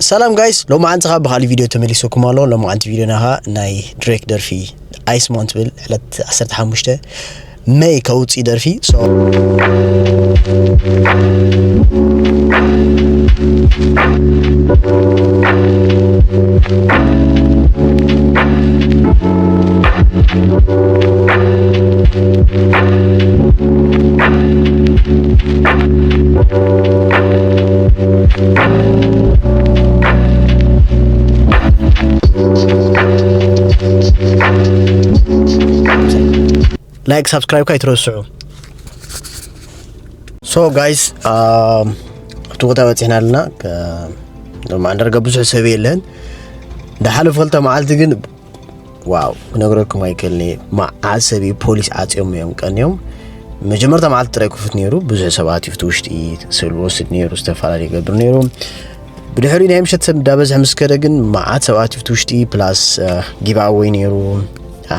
ሰላም ጋይስ፣ ሎማዓንቲ ኸዓ ብኻሊእ ቪድዮ ተመሊሰኩም ኣሎ። ሎማዓንቲ ቪድዮና ኸዓ ናይ ድሬክ ደርፊ ኣይስሞን ትብል ዕለት ዓሰርተ ሓሙሽተ መይ ከውፅእ ደርፊ። So ላይክ ሳብስክራይብ ከይትረስዑ። So ጋይስ፣ ኣብቲ ቦታ በፂሕና ኣለና። ማንደርገ ብዙሕ ሰብ የለን። እንዳሓለፉ ክልተ መዓልቲ ግን ዋው ክነግረኩም ኣይክእልን እየ። መዓት ሰብ እዩ ፖሊስ ዓፅዮም እዮም ቀንዮም። መጀመርታ መዓልቲ ጥራይ ክፉት ነይሩ። ብዙሕ ሰባት ይፍቱ ውሽጢ ስእሊ ወስድ ነይሩ፣ ዝተፈላለዩ ይገብር ነይሩ። ብድሕሪ ናይ ምሸት ሰብ እንዳበዝሐ ምስ ከደ ግን መዓት ሰባት ይፍቱ ውሽጢ ፕላስ ጊቭ ኣወይ ነይሩ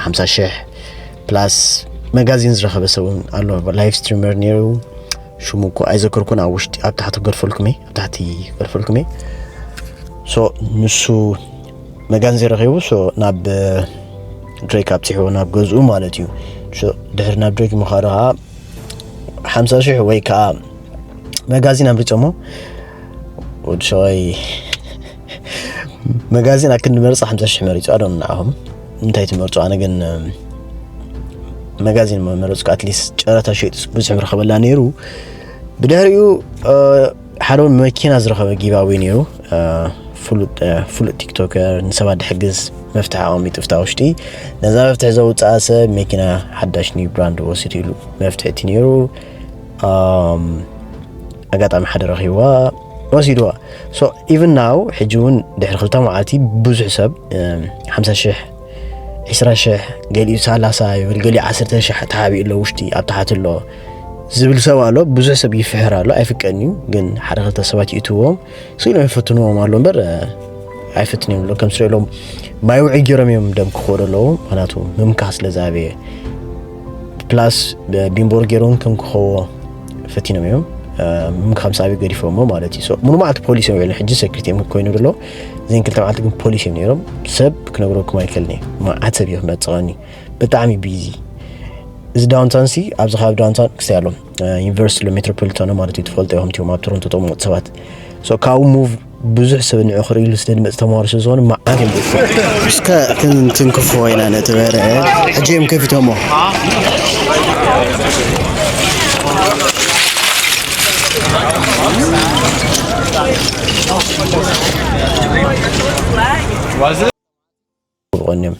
ሓምሳ ሽሕ ፕላስ መጋዚን ዝረኸበ ሰብ እውን ኣሎ። ላይቭ ስትሪመር ነይሩ። ሽሙ እኮ ኣይዘከርኩን። ኣብ ውሽጢ ኣብ ታሕቲ ገድፈልኩም እየ፣ ኣብ ታሕቲ ገድፈልኩም እየ። So ንሱ መጋን ዘይረኺቡ so ናብ ድሬክ ኣብፂሕዎ ናብ ገዝኡ ማለት እዩ። So ድሕሪ ናብ ድሬክ ምኻዱ ከዓ ሓምሳ ሽሕ ወይ ከዓ መጋዚን ኣምሪፆሞ ወዲ ሸዋይ መጋዚን ኣክንዲ መርፃ ሓምሳ ሽሕ መሪፁ ኣዶም ንዓኹም እንታይ ትመርፁ? ኣነ ግን መጋዚን መረፅኩ። ኣትሊስት ጨረታ ሸይጡ ብዙሕ ምረኸበላ ነይሩ። ብድሕሪኡ ሓደ እውን መኪና ዝረኸበ ጊባዊ ነይሩ። ፍሉጥ ቲክቶከር ንሰባት ድሕግዝ መፍትሒ ኣቐሚጡ ፍታ ውሽጢ ነዛ መፍትሒ ዘውፅኣ ሰብ መኪና ሓዳሽ ኒው ብራንድ ወሲዱ ኢሉ መፍትሒ እቲ ነይሩ። ኣጋጣሚ ሓደ ረኺብዋ ወሲድዋ። So even now ሕጂ እውን ድሕሪ ክልተ መዓልቲ ብዙሕ ሰብ ሓምሳ ሽሕ፣ ዕስራ ሽሕ፣ ገሊኡ ሰላሳ ይብል፣ ገሊኡ ዓሰርተ ሽሕ ተሓቢኡ ኣሎ ውሽጢ ኣብ ታሕቲ ኣሎ ዝብል ሰብ ኣሎ። ብዙሕ ሰብ ይፍሕር ኣሎ፣ ኣይፍቀድን እዩ። ግን ሓደ ክልተ ሰባት ይእትዎም ስኢሎም ይፈትንዎም ኣሎ እምበር ኣይፈትን እዮም ኣሎ። ከም ስሪኦም ማይ ውዒ ገይሮም እዮም ደም ክኾዶ ኣለዎ። ምክንያቱ ምምካኽ ስለ ዝኣበየ ፕላስ ቢምቦር ገይሮም ከም ክኸዎ ፈቲኖም እዮም። ምምካኽ ምስ ኣበየ ገዲፎሞ ማለት እዩ። ምኑ ማለት ፖሊስ እዮም ውዕሉ ሕጂ ሰክሪቲ እዮም ኮይኑ ዘሎ። እዚን ክልተ መዓልቲ ግን ፖሊስ እዮም ነይሮም። ሰብ ክነግረኩም ኣይክእልን እዩ። መዓት ሰብ እዩ ክመፅቐኒ። ብጣዕሚ ቢዚ እዚ ዳውንታውን ሲ ኣብዚ ከባቢ ዳውንታውን ክስታይ ኣሎ። ዩኒቨርሲቲ ሎ ሜትሮፖሊታኖ ማለት እዩ። ትፈልጡ ኢኹም እቲኦም ኣብ ቶሮንቶ ጠመቑ ሰባት። So ካብኡ ሙቭ ብዙሕ ሰብ ንዑ ክርኢ ኢሉ ስለ ዝመፅ ተማሃሮ ስለ ዝኾነ መዓት እዮም ደቁ። እስከ ክንትንክፎ ኢና ነቲ በርሀ። ሕጂ እዮም ከፊቶሞ። Was it? ቀንዮም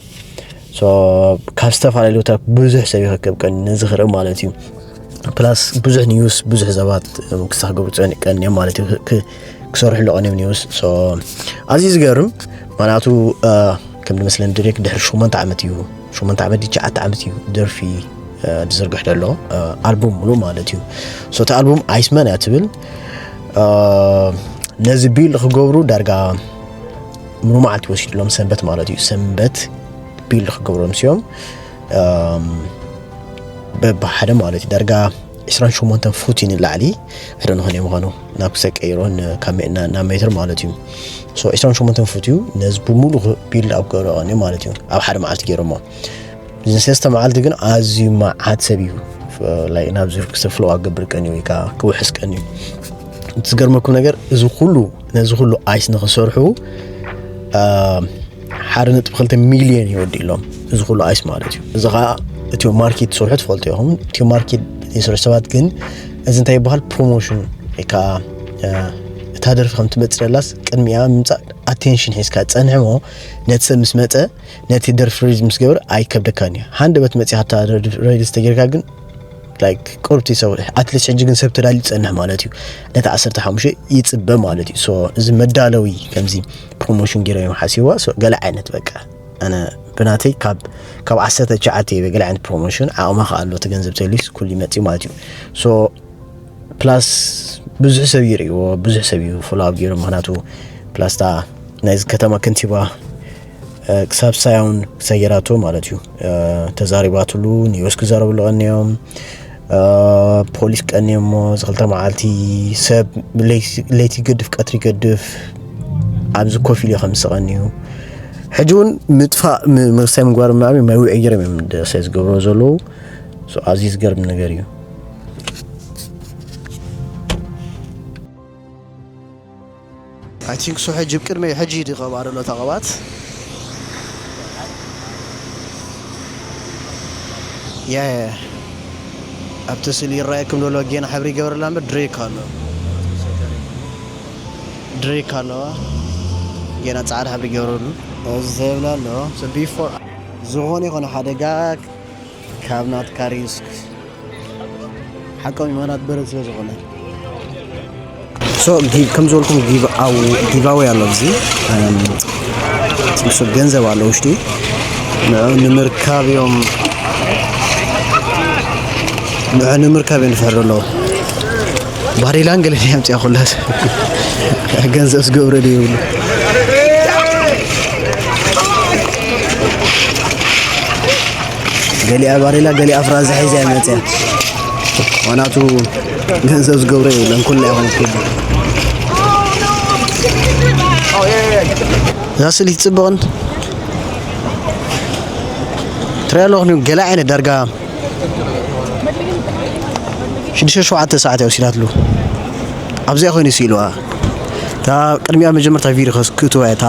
ካብ ዝተፈላለዩ ቦታ ብዙሕ ሰብ ይረከብ ቀን ነዚ ክርኢ ማለት እዩ። ፕላስ ብዙሕ ኒውስ ብዙሕ ሰባት ክሳክገብሩ ፀኒ ቀንዮም ማለት እዩ። ክሰርሕሉ ቀንዮም ኒውስ ኣዝዩ ዝገርም። ምክንያቱ ከም ዝመስለኒ ድሬክ ድሕሪ ሸሞንተ ዓመት እዩ ሸሞንተ ዓመት ትሽዓተ ዓመት እዩ ደርፊ ዝዝርግሕ ዘሎ ኣልቡም ሙሉ ማለት እዩ። ሶቲ ኣልቡም ኣይስመን እያ ትብል። ነዚ ቢል ክገብሩ ዳርጋ ምኑ መዓልቲ ወሲድሎም ሰንበት ማለት እዩ። ሰንበት ቢል ክገብሮም ሲዮም በብሓደ ማለት እዩ። ዳርጋ ዕስራን ሸሞንተን ፉት እዩ ንላዕሊ። ሕደ ንኾነ ምዃኑ ናብ ክሰቀይሮን ናብ ሜትር ማለት እዩ። ዕስራን ሸሞንተን ፉት እዩ። ነዚ ብሙሉ ቢል ኣብ ገረቐን ማለት እዩ። ኣብ ሓደ መዓልቲ ገይሮሞ እዚ ሰለስተ መዓልቲ ግን ኣዝዩ መዓት ሰብ እዩ ናብዚ ክሰፍሎ ኣገብር ቀን እዩ ወይ ከዓ ክውሕስ ቀን እዩ። ዝገርመኩም ነገር እዚ ኩሉ ነዚ ኩሉ ኣይስ ንክሰርሑ ሓደ ነጥቢ ክልተ ሚልዮን ይወዲ ኢሎም። እዚ ኩሉ ኣይስ ማለት እዩ። እዚ ከዓ እቲ ማርኬት ዝሰርሑ ትፈልጡ ኢኹም። እቲ ማርኬት ዘይሰርሑ ሰባት ግን እዚ እንታይ ይበሃል ፕሮሞሽን ወይ ከዓ እታ ደርፊ ከም ትመፅእ ደላስ ቅድሚያ ምምፃእ ኣቴንሽን ሒዝካ ፀንሕ ሞ ነቲ ሰብ ምስ መፀ ነቲ ደርፊ ሬጅ ምስ ገበር ኣይከብደካን እዩ። ሃንደበት መፂኻ እታ ሬጅ ዝተጌርካ ግን ላይክ ቁርብቲ ሰብ ኣትሊስት ሕጂ ግን ሰብ ተዳልዩ ይፀንሕ ማለት እዩ። ነቲ ዓሰርተ ሓሙሽተ ይፅበ ማለት እዩ። ሶ እዚ መዳለዊ ከምዚ ፕሮሞሽን ገይሮም እዮም ሓሲብዋ። ሶ ገለ ዓይነት በቃ ኣነ ብናተይ ካብ ካብ ዓሰርተ ትሽዓተ ይበ ገለ ዓይነት ፕሮሞሽን ዓቕሚ ከኣ ኣሎ እቲ ገንዘብ ተልዩስ ኩሉ ይመፅእ ማለት እዩ። ሶ ፕላስ ብዙሕ ሰብ ይርእዎ ብዙሕ ሰብ እዩ ፎሎ ኣፕ ገይሩ ምክንያቱ ፕላስታ ናይዚ ከተማ ከንቲባ ክሳብ ሳያውን ሰየራቶ ማለት እዩ። ተዛሪባትሉ ኒውስ ክዛረብሉ ቀኒዮም። ፖሊስ ቀኒዮሞ እዚ ክልተ መዓልቲ ሰብ ለይቲ ይገድፍ ቀትሪ ይገድፍ። ኣብዚ ኮፍ ኢሉ ከምስቐኒ እዩ። ሕጂ እውን ምጥፋእ ም- ምርሳይ ምግባር ምናምን መውዒ ገይሮም እዮም ደሰ ዝገብሮ ዘለዉ። So ኣዝዩ ዝገርም ነገር እዩ። I think so። ሕጂ ብቅድመይ ሕጂ ድቐባ ደሎ ተቐባት። ያ ያ። ኣብቲ ስእሊ ይረኣየኩም ዘሎ ጌና ሕብሪ ይገበረላ እምበር ድሬክ ኣሎ። ድሬክ ኣለዋ። ጌና ጻዕዳ ሕብሪ ይገበረሉ። እዚ ዘይብላ ኣሎ። So before ዝኾነ ይኾነ ሓደጋ ካብ ናትካ ሪስክ ሓቆም ይማናት በረድ ስለ ዝኾነ። So ጊቭ ከም ዝበልኩም ጊቭ ኣው ጊቭ ኣዌይ ኣሎ። እዚ እም፣ ትንሽ ገንዘብ ኣሎ ውሽጢ። ንዑ ንምርካብ እዮም። ንዑ ንምርካብ እዮም ዝፈሕሩ ኣለዉ። ባሪላን ገለ ድያ ኣምፅያ ኩላት ገንዘብ ዝገብረ ድዩ ይብሉ። ገሊኣ ባሪላ ገሊኣ ፍራንዛ ሒዛ እያ መፅያ። ዋናቱ ገንዘብ ዝገብሮ የብለን ኩላ ይኹን ኩሉ። እዛ ስእሊ ትፅብቕን ትሪኣ ኣለኹ። ገለ ዓይነት ዳርጋ ሽዱሽተ ሸውዓተ ሰዓት እያ ወሲዳትሉ። ኣብዚኣ ኮይኑ ስኢልዋ። እታ ቅድሚያ መጀመርታ ቪዲዮ ከስክትዋ እያ እታ።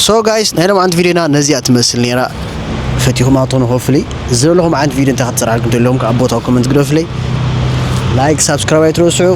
So guys፣ ናይ ሎማዓንቲ ቪዲዮና ነዚኣ ትመስል ነይራ። ፈቲኹማ ትኾኑ ሆፍሊ ዘለኹም ዓይነት ቪዲዮ እንታይ ክትፅራልኩም ዘለኹም ካብ ቦታው ኮመንት ግደፍለይ። ላይክ ሳብስክራይብ ኣይትረስዑ።